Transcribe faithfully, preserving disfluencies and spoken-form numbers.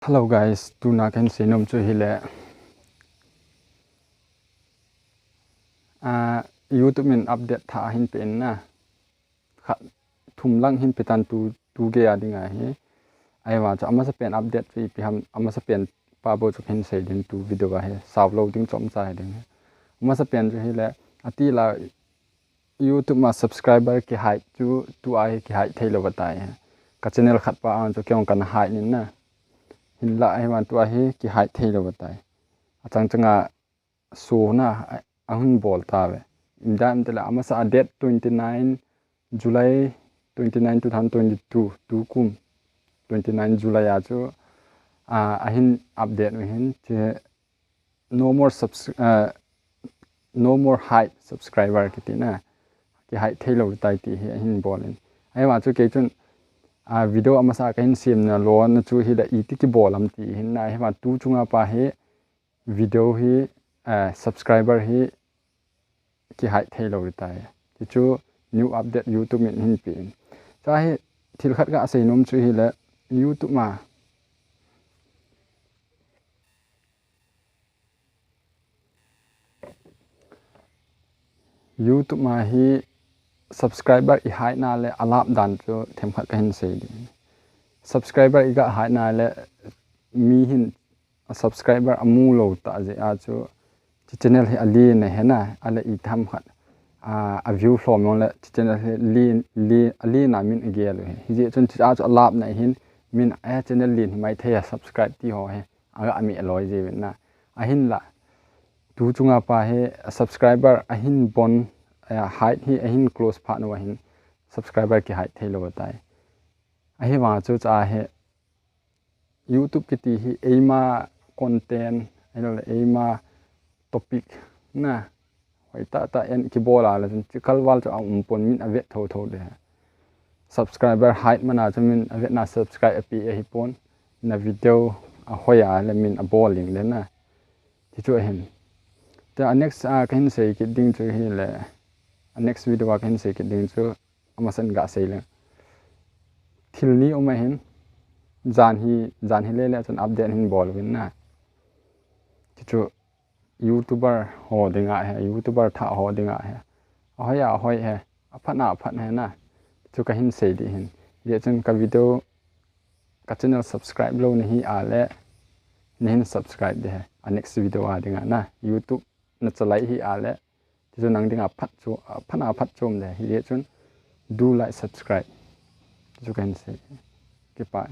Hello guys, tuna kahin seinom chu hile, ah, YouTube in update thah ahin pe in na. Khat thum lang hin pe tan tu, tu gei a ding ahi. Ahivang chu amasapen update chu ipi ham, amasapen pa bou chu kahin sei ding tu video a hi. Sao lou ding chomcha hi ding. Amasapen chu hile, ati la YouTube ma subscriber kihai chu tua hi kihai thei lou ahitai. Ka channel khat pa ang chu kei jong kana hai in na. Hinlah ahivang tua hi kihai thei lou ahitai. Achang changa sona a, ahung bol tauve. Imdam tile amasa a date twenty nine July twenty nine two thousand twenty two, tukum twenty nine July a chu, ah, ahin update u hin che no more subs-, ah, no more hide subscriber kiti na. Kihai thei lou tai ti hi ahin bol in. Ahivang chu kei chun, ah, video amasa kahin sem na lona chu hile iti kibol am ti hin na. Ahivang tu chunga pa hi video hi, ah, subscriber hi kihai thei lou tai. Ti chu new update YouTube in hin pe in. Cha hi thil khat kaseinom chu hile YouTube ma YouTube ma hi subscriber i hai na le alap dan chu themkhat kahin sei ding. Subscriber i ga hai na le mi hin a subscriber amu lou ta jeh a chu chi channel hi alen ahi na, ale i themkhat, a, a view lhom jong le chi channel hi alen, alen, alen a min agel u hi. Hijeh chun chi a chu alap na hin min a channel len hi mai thei a subscribe ti ho hi. Aga mi aloi ji vin na. Ahinla. Tu chunga pa hi subscriber ahin bon, a, hide hi ahin close phat uva hin subscriber kihai thei lou tai. Ahivang chu cha hi YouTube kiti hi eima content, ahilou le eima topic na. Hoi tah tah in kibol a le chun, chi kalval chu a um pon min a vet tho tho de. Subscriber hide mana chu min a vet na subscribe a pe ahi pon. Na video a hoi a le min a bol ling le na. Ti chu ahin. Te a next a kahin sei kit ding chu hile. A next video a kahin sei kit ding chu amasan ga sei le. Thil ni um ahin. Jan hi, jan hi le le chun update hin bol vin na. Ti chu YouTuber ho dinga hi, YouTuber thah ho dinga hi. Ahoi a hoi hi, aphat na aphat hi na. Chu kahin sei ding hin. Hijeh chun ka video, ka channel subscribe lou nahi a le, nahin subscribe ding hi. A next video a dinga na. YouTube na chalai hi a le. Ti chu nang dinga phat chu, aphat na aphat chom ding. Hijeh chun do like subscribe. Chu kahin sei. Kipah.